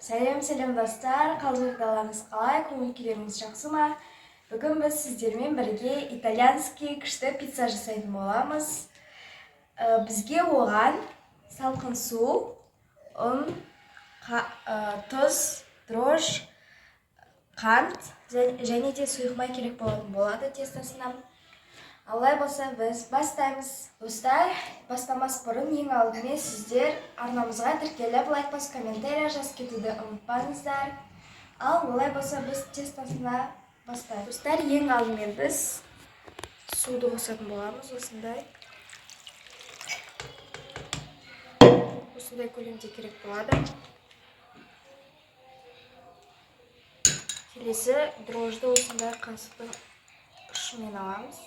Сәлем, сәлем, достар! Қал-жағдайларыңыз қалай, көңіл күйлеріңіз жақсы ма? Бүгін біз сіздермен бірге итальянский күшті пицца жасайтын боламыз. Бізге оған салқын су, ұн, тұз, дрожж, қант және де сұйық май керек болатын болады тестосына. Олай болса, біз бастаймыз. Достар, бастамас бұрын ең алдымен сіздер арнамызға тіркеліп, лайк басып, комментарий жазып кетуді ұмытпаңыздар. Ал олай болса, біз тестосына бастайық. Достар, ең алдымен біз суды қосатын боламыз. Осындай көлемде керек болады. Келесі дрожжды осындай қасықтың ұшымен аламыз.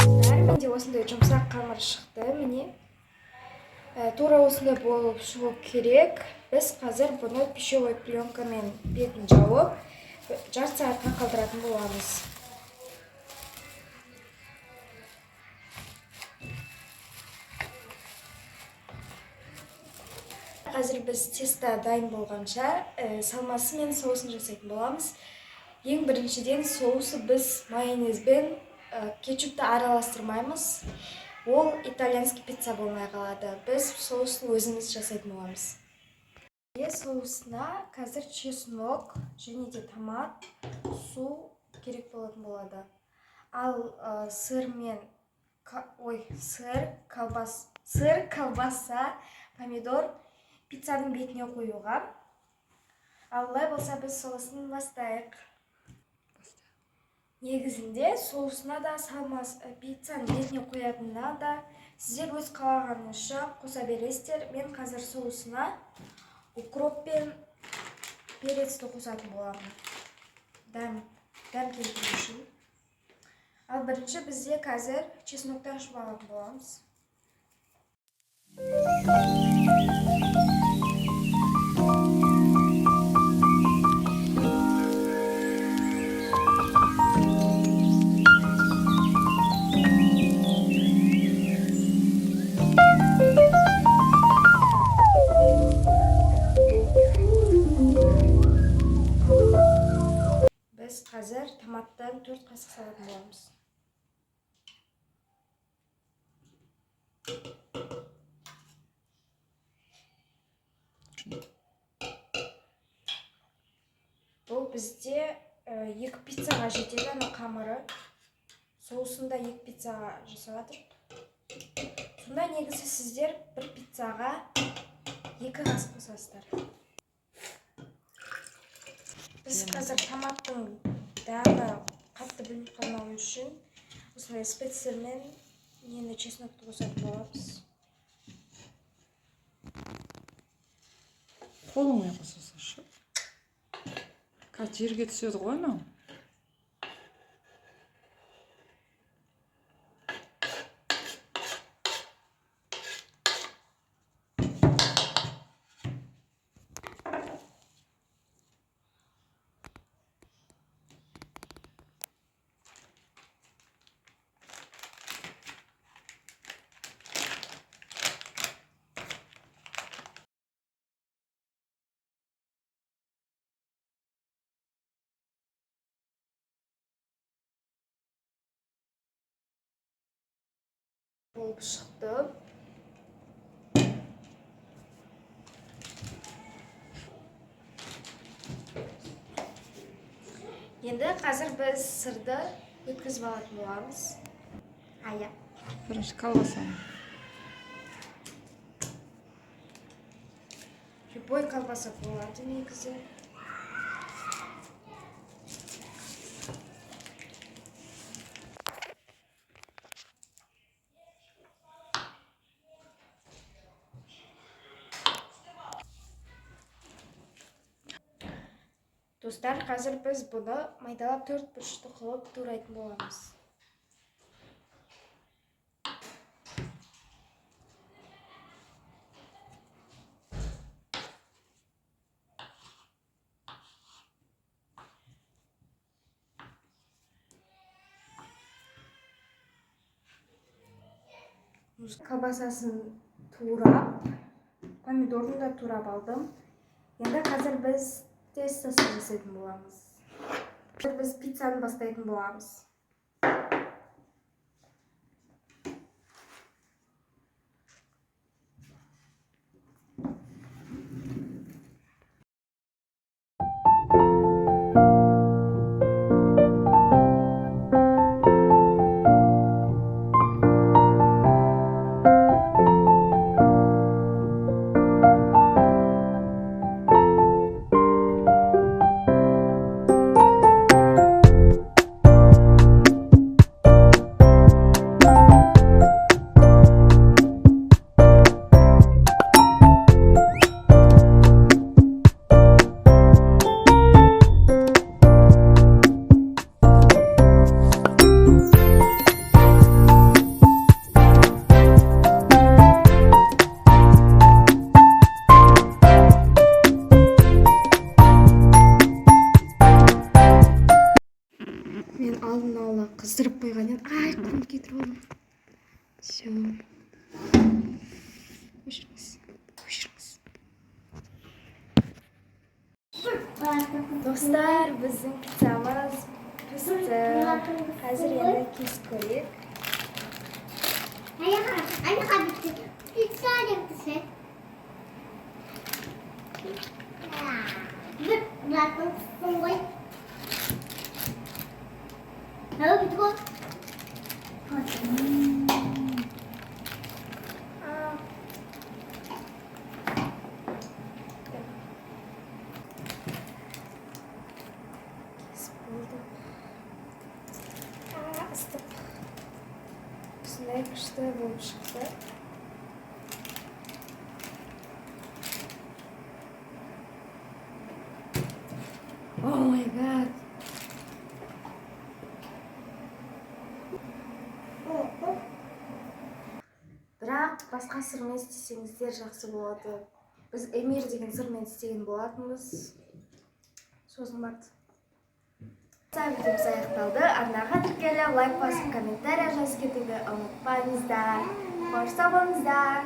Достар, менде осындай жұмсақ қамыр шықты, міне. Тура осындай болып шығу керек. Біз қазір бұны пищевой пленкамен бетін жауып, жарты сағатқа қалдыратын боламыз. Қазір біз тесто дайын болғанша салмасы мен соусын жасайтын боламыз. Ең біріншіден, соусы біз майонезбен кетчупты араластырмаймыз, ол итальянский пицца болмай қалады. Біз соусын өзіміз жасайтын боламыз. Соусына қазір чеснок және де томат, су керек болатын болады. Ал сыр мен ой, сыр, колбаса, помидор пиццаның бетіне қоюға. Ал олай болса, біз соусын бастайық. Негізінде соусына да, салмас, пиццаның бетіне қоятынына да сіздер өз қалағаныңызша қоса бересіздер. Мен қазір соусына укроп пен перецті қосатын боламын дәм келтіру үшін. Ал бірінші бізде қазір чеснокты ашып алатын боламыз. Біз қазір томаттан 4 қасық салатын боламыз. Бұл бізде екі пиццаға жетеді ана қамыры. Соусын да екі пиццаға жасап жатыр. Сонда негізі сіздер бір пиццаға 2 қасық қосасыздар. Біз қазір томаттың дәмі қатты білініп қалмауы үшін осындай специямен нені, чеснокты қосатын боламыз. Қолыңмен қоса салшы, қазір жерге түседі ғой анау. Болып шықты. Енді қазір біз сырды өткізіп алатын боламыз. Ая. Бірінші колбасаны. Любой Любой колбаса болады негізі. Достар, қазір біз бұны майдалап, төрт бұрышты қылып турайтын боламыз. Колбасасын турап, помидорын да турап алдым. Енді қазір біз тестосын жасайтын боламыз. Қазір біз пиццаны бастайтын боламыз. Мен алдын ала қыздырып қойған едім. Ай, қолымды кетіріп алдым. Все, өшіріңіз, өшіріңіз. Достар, біздің пиццамыз пісті. Қазір енді кесіп көрейік. Аяға бітті. Пицца деп пісі. Бір бұлардың тұсын ғой. Ау, бітті ғой. А. Кесіп болды. А, ыстық. Осындай күшті болып шықты. Oh my God. Бірақ басқа сырмен істесеңіздер, жақсы болады. Біз Эмир деген сырмен істеген болатынбыз. Созылмады. Видеомыз аяқталды. Арнаға тіркеліп, лайк басып, комментарий жазып кетуді ұмытпаңыздар. Қош, сау болыңыздар.